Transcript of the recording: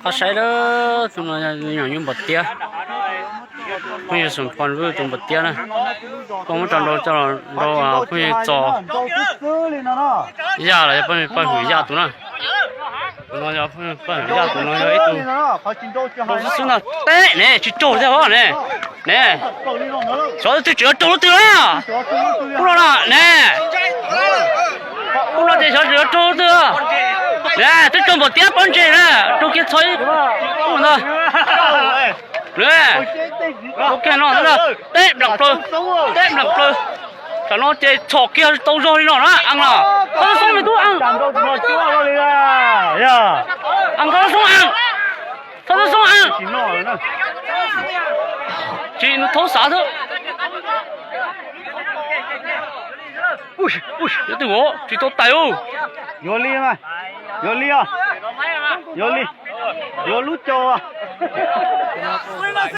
Qhov saib lawm, tus no yog nyuam nyuj npam tiab, phooj ywg Xum Phos Vwj tus npam tiab na. Koj muab rau nrau coj los nrau phooj ywg Txos. Yaj los yog phooj ywg Paj Hwm Yaj tus na. Tus no yog phooj ywg Paj Hwm Yaj tus no yog ib tug nrau xwb xwb no. Teb ne, tsis raug thiab ne. Ne, xyov twg tseem yuav raug lub twg na. Ub no na ne. Ub no ces xyov tseem yuav raug lub twg. Ne, twb raug npam tiab pob ntseg na, raug kiag txhua ib ub ntag. Ne, raug kiag no xwb na. Teb nplam plaws, teb nplam plaws. Tam no ces txhom kiag tau zog li no na, Ees los. Thov xoob me tub Ees. Ees thov xoob Ees. Thov xoob Ees. Tsis thaub xav xwb. Yuav twg os, tsis tau tais ub. Yuav li, yuav li os. Yuav li, yuav lub caug.